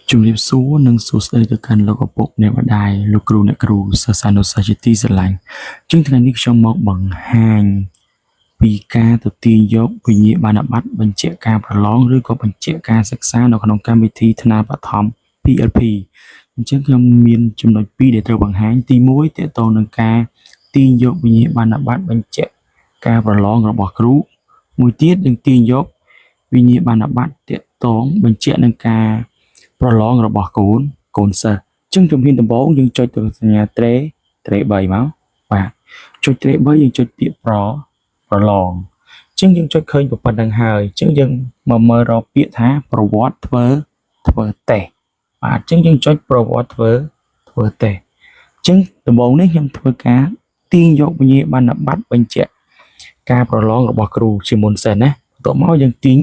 ជំរាបសួរនិងសួស្តីទៅកាន់លោកឪពុកអ្នកម្ដាយលោកគ្រូអ្នកគ្រូសិស្សានុសិស្សជាទីស្រឡាញ់ជាងថ្ងៃនេះខ្ញុំមកបង្ហាញពីការទៅទាញយកវិញ្ញាបនបត្របញ្ជាក់ការប្រឡងឬក៏បញ្ជាក់ការសិក្សានៅក្នុងកម្មវិធីថ្នាលបឋម PLP អញ្ចឹងខ្ញុំមានចំណុចពីរដែលត្រូវបង្ហាញទី1ទាក់ទងនឹងការទាញយកវិញ្ញាបនបត្របញ្ជាក់ការប្រឡងរបស់គ្រូមួយទៀតនឹងទាញយកវិញ្ញាបនបត្រទាក់ទងបញ្ជាក់នឹងការប្រឡងរបស់កូនកូនសិស្សអញ្ចឹងជំហានដំបូងយើងចុចទៅសញ្ញាត្រេត្រេ3មកបាទចុចត្រេ3យើងចុចពាក្យប្រប្រឡងអញ្ចឹងយើងចុចឃើញប៉ុណ្្នឹងហើយអញ្ចឹងយើងមកមើលរកពាក្យថាប្រវត្តិធ្វើធ្វើតេស្តបាទអញ្ចឹងយើងចុចប្រវត្តិធ្វើធ្វើតេស្តអញ្ចឹងដំបូងនេះខ្ញុំធ្វើការទាញយកវិញ្ញាបនបត្របញ្ជាក់ការប្រឡងរបស់គ្រូជាមុនសិនណាបន្ទាប់មកយើងទាញ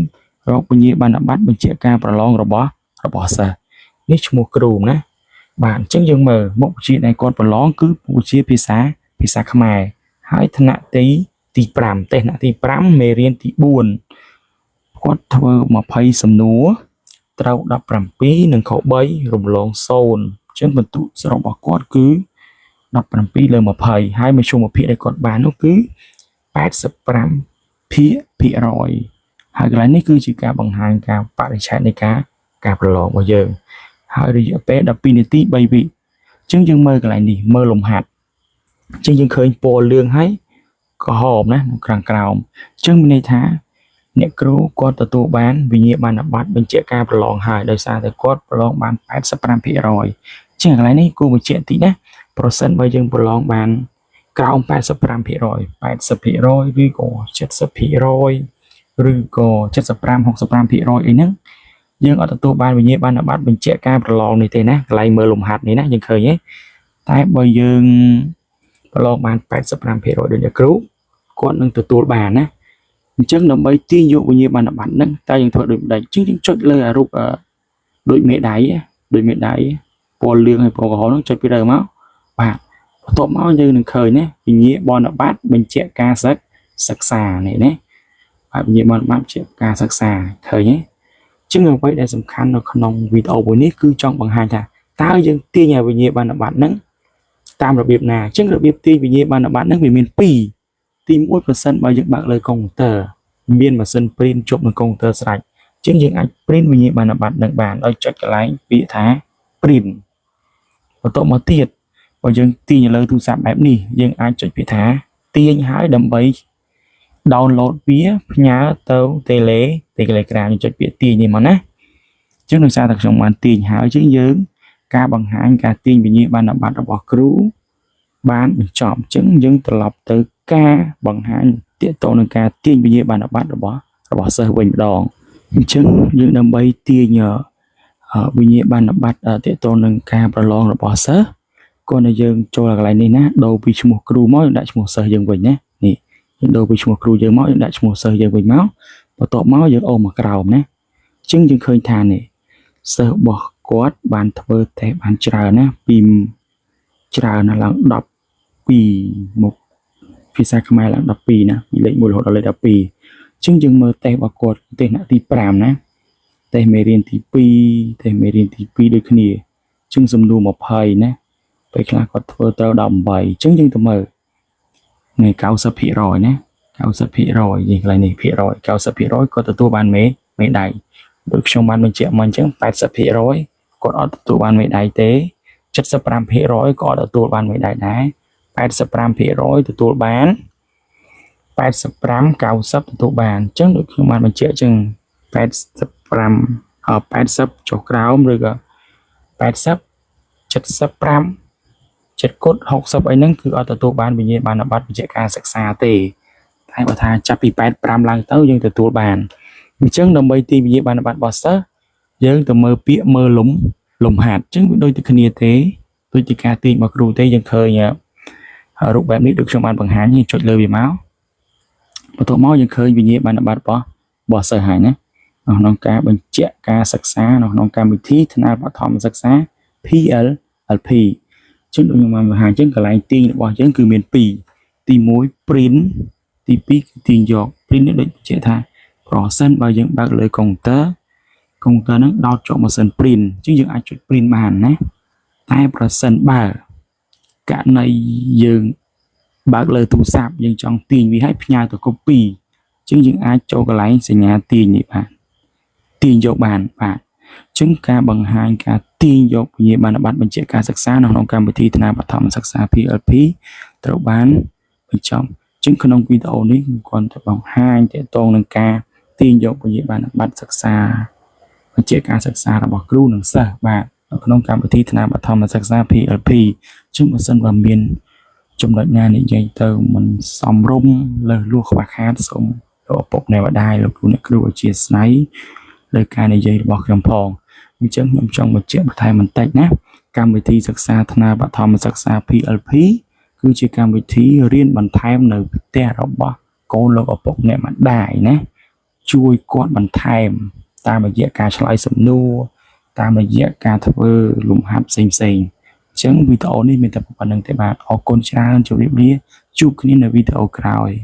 រកវិញ្ញាបនបត្របញ្ជាក់ការប្រឡងរបស់របស់សិស្សនេះឈ្មោះគ្រូណាបាទអញ្ចឹងយើងមើលមុខវិជ្ជាដែលគាត់ប្រឡងគឺមុខវិជ្ជាភាសាភាសាខ្មែរហើយថ្នាក់ទីទី5តេស្តថ្នាក់ទី5មេរៀនទី4គាត់ធ្វើ20សំណួរត្រូវ17និងខ3រំលង0អញ្ចឹងបន្ទុកសរុបរបស់គាត់គឺ17លើ20ហើយមធ្យមភាគដែលគាត់បាននោះគឺ85ភាគភាគរយហើយកន្លែងនេះគឺជាការបង្ហាញការបរិច្ឆេទនៃការការប្រឡងរបស់យើងហើយរយៈពេល12នាទី3វិអញ្ចឹងយើងមើលកន្លែងនេះមើលលំហាត់អញ្ចឹងយើងឃើញពណ៌លឿងហើយក្រហមណានៅខាងក្រោមអញ្ចឹងមានន័យថាអ្នកគ្រូគាត់ទទួលបានវិញ្ញាបនបត្របញ្ជាក់ការប្រឡងហើយដោយសារតែគាត់ប្រឡងបាន85%អញ្ចឹងកន្លែងនេះគូបញ្ជាក់តិចណាប្រសិនបើយើងប្រឡងបានក្រោម85% 80%ឬក៏70%ឬក៏75 65%អីហ្នឹងយើងអត់ទទួលបានវិញ្ញាបនបត្របញ្ជាក់ការប្រឡងនេះទេណាកន្លែងមើលលំហាត់នេះណាយើងឃើញទេតែបើយើងប្រឡងបាន85%ដូចអ្នកគ្រូគាត់នឹងទទួលបានណាអញ្ចឹងដើម្បីទាញយកវិញ្ញាបនបត្រហ្នឹងតើយើងធ្វើដូចម្ដេចអញ្ចឹងយើងចុចលើអារូបដូចមេដៃដូចមេដៃពណ៌លឿងហើយពណ៌ក្រហមហ្នឹងចុចពីលើមកបាទបន្ទាប់មកយើងនឹងឃើញណាវិញ្ញាបនបត្របញ្ជាក់ការសិសិក្សានេះណាបាទវិញ្ញាបនបត្របញ្ជាក់ការសិក្សាឃើញទេជាងអ្វីដែលសំខាន់នៅក្នុងវីដេអូមួយនេះគឺចង់បង្ហាញថាតើយើងទាញឲ្យវិញ្ញាបនបត្រហ្នឹងតាមរបៀបណាអញ្ចឹងរបៀបទាញវិញ្ញាបនបត្រហ្នឹងវាមាន2ទី1ប្រសិនបើយើងបើកលើកុំព្យូទ័រមានម៉ាស៊ីន print ជាប់នឹងកុំព្យូទ័រស្រេចអញ្ចឹងយើងអាច print វិញ្ញាបនបត្រនឹងបានដោយចុចកន្លែងពាក្យថា print បន្ទាប់មកទៀតបើយើងទាញលើទូរស័ព្ទបែបនេះយើងអាចចុចពាក្យថាទាញហើយដើម្បី download វាផ្ញើទៅ Tele Telegram យើងចុចពាក្យទាញនេះមកណាអញ្ចឹងដោយសារតែខ្ញុំបានទាញហើយអញ្ចឹងយើងការបង្ហាញការទាញវិញ្ញាបនបត្ររបស់គ្រូបានបញ្ចប់អញ្ចឹងយើងត្រឡប់ទៅការបង្ហាញទាក់ទងនឹងការទាញវិញ្ញាបនបត្ររបស់របស់សិស្សវិញម្ដងអញ្ចឹងយើងដើម្បីទាញវិញ្ញាបនបត្រទាក់ទងនឹងការប្រឡងរបស់សិស្សគាត់តែយើងចូលកន្លែងនេះណាដូរពីឈ្មោះគ្រូមកយើងដាក់ឈ្មោះសិស្សយើងវិញណានេះយើងដូរពីឈ្មោះគ្រូយើងមកយើងដាក់ឈ្មោះសិស្សយើងវិញមកបន្ទាប់មកយើងអូសមកក្រោមណាអញ្ចឹងយើងឃើញថានេះសិស្សរបស់គាត់បានធ្វើតេស្តបានច្រើនណាពីច្រើនណាស់ឡើង12មកភាសាខ្មែរឡើង12ណាពីលេខ1រហូតដល់លេខ12អញ្ចឹងយើងមើលតេស្តរបស់គាត់តេស្តថ្នាក់ទី5ណាតេស្តមេរៀនទី2តេស្តមេរៀនទី2ដូចគ្នាអញ្ចឹងសំណួរ20ណាពេលខ្លះគាត់ធ្វើត្រូវ18អញ្ចឹងយើងទៅមើលនេះ90%ណា90%នេះកន្លែងនេះភាគរយ90%គាត់ទទួលបានមេមេដៃដូចខ្ញុំបានបញ្ជាក់មកអញ្ចឹង80%គាត់អត់ទទួលបានមេដៃទេ75%ក៏អត់ទទួលបានមេដៃដែរ85%ទទួលបាន85 90ទទួលបានអញ្ចឹងដូចខ្ញុំបានបញ្ជាក់អញ្ចឹង85 80ចុះក្រោមឬក៏80 75ចិត្តគុត60អីហ្នឹងគឺអត់ទទួលបានវិញ្ញាបនបត្របញ្ជាក់ការសិក្សាទេតែបើថាចាប់ពី85ឡើងទៅយើងទទួលបានអញ្ចឹងដើម្បីទីវិញ្ញាបនបត្ររបស់សិស្សយើងទៅមើលពាក្យមើលលំលំហាត់អញ្ចឹងវាដូចតែគ្នាទេដូចជាការទាញរបស់គ្រូទេយើងឃើញរូបបែបនេះដូចខ្ញុំបានបង្ហាញយើងចុចលើវាមកបន្ទាប់មកយើងឃើញវិញ្ញាបនបត្ររបស់របស់សិស្សហើយណាក្នុងការបញ្ជាក់ការសិក្សានៅក្នុងកម្មវិធីថ្នាក់បឋមសិក្សា PLLP ចឹងដូចខ្ញុំបានបង្ហាញចឹងកន្លែងទាញរបស់យើងគឺមាន2ទី1 print ទី2គឺទាញយក print នេះដូចបញ្ជាក់ថាប្រសិនបើយើងបើកលើកុំព្យូទ័រ កុំព្យូទ័រហ្នឹងដោតជាប់ម៉ាស៊ីន print អញ្ចឹងយើងអាចចុច print បានណាតែប្រសិនបើករណីយើងបើកលើទូរស័ព្ទយើងចង់ទាញវាឲ្យផ្ញើទៅ copy អញ្ចឹងយើងអាចចូលកន្លែងសញ្ញាទាញនេះបានទាញយកបានបាទអញ្ចឹងការបង្ហាញការទាញយកវិញ្ញាបនបត្របញ្ជាក់ការសិក្សានៅក្នុងកម្មវិធីថ្នាក់បឋមសិក្សា PLP ត្រូវបានបញ្ចប់អញ្ចឹងក្នុងវីដេអូនេះខ្ញុំគ្រាន់តែបង្ហាញទាក់ទងនឹងការទាញយកវិញ្ញាបនបត្រសិក្សាបញ្ជាក់ការសិក្សារបស់គ្រូនិងសិស្សបាទនៅក្នុងកម្មវិធីថ្នាក់បឋមសិក្សា PLP អញ្ចឹងបើសិនបើមានចំណុចណានិយាយទៅមិនសមរម្យលើសលួសខ្វះខាតសូមលោកឪពុកអ្នកម្ដាយលោកគ្រូអ្នកគ្រូអធ្យាស្រ័យលើការនិយាយរបស់ខ្ញុំផងអញ្ចឹងខ្ញុំចង់បញ្ជាក់បន្ថែមបន្តិចណាកម្មវិធីសិក្សាថ្នាក់បឋមសិក្សា PLP គឺជាកម្មវិធីរៀនបន្ថែមនៅផ្ទះរបស់កូនលោកឪពុកអ្នកម្ដាយណាជួយគាត់បន្ថែមតាមរយៈការឆ្លើយសំណួរតាមរយៈការធ្វើលំហាត់ផ្សេងផ្សេងៗអញ្ចឹងវីដេអូនេះមានតែប៉ុណ្ណឹងទេបាទអរគុណច្រើនជម្រាបលាជួបគ្នានៅវីដេអូក្រោយ។